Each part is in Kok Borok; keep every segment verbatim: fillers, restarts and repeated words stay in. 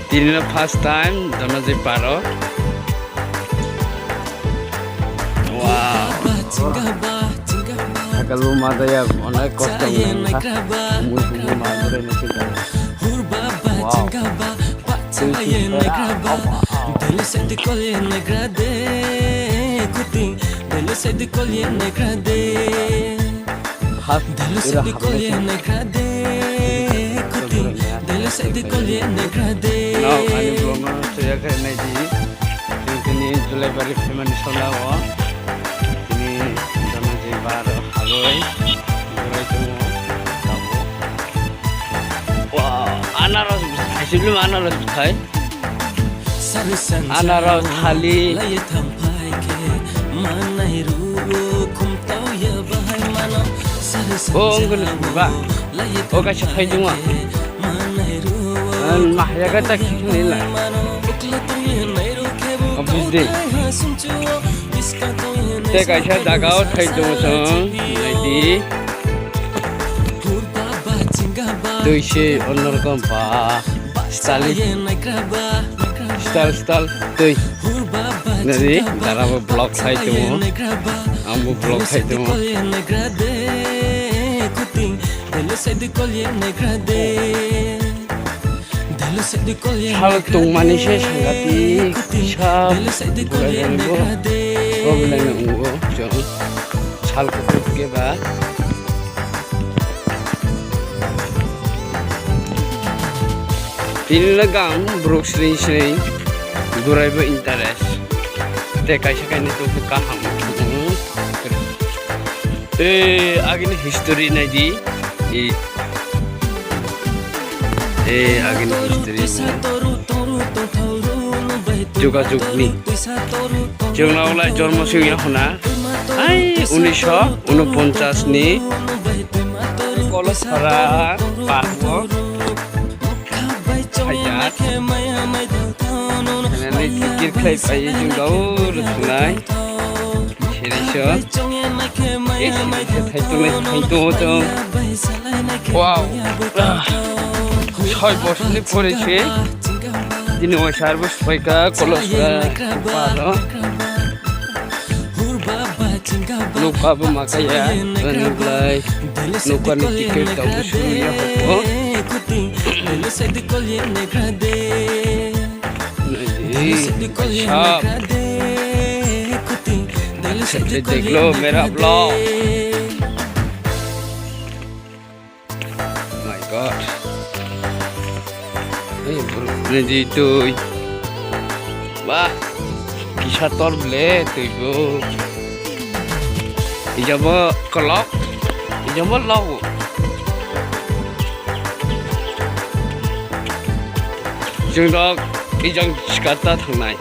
Tini no first time Dhananjay paro. Wow. Hakalbo madaya, onek kosto wngkha. Mui kubu madaya no sida. Wow. Hap, ira hap. No, ani vlog no chuya khe nai di. Tini Julaibari phaimani sona o. Tini Dhananjay bar haboi. Gurai tongo. Tabuk. Wow, anaros bwthai, sibling anaros bwthai. Anaros thali. O wngkha ni ba. O kaisa thai dungwa. Ang mahya ka ta khini la. O bujdi. Te kaisa jaga o thai dungo chwng. Naidi. Twi se onno rokom ba style, style, style twi. Nari dara bo vlog khai tongo, ang bo vlog khai tongo. Sal tongmani se sangati kisa burai jani bo problem wngo chwng sal kuphur khe ba. Tini le gang borok sring sring gurai bo interest. Te kaisa kainwi tongkhe kaham. Tei agini history naidi. E, e, agini history bo. Jogajogni. Chwngno wlai jormo singya hona. Ai, unisho unoponchas ni. Kolosara park o. Khaijak. Nani tikir khlai pai chwng gaur thunai. Siri so. Thai tongnai, thai tongo chwng. Wow. Soi bosoni pore se. Dini waisa arbo soi ka kolosara paro. Nokha bo makaya, ani belai nokha ni ticket tabuk suriya hoko. Naidi, kaisa. Deklo mera vlog. My God. Hey, bro, nini twi. Wah, kisa tor ble twi bo. Ijabo kolok, ijabo logo. Chwng rok ijang skata thangnai.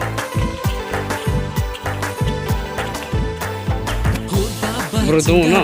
Bro, dong no?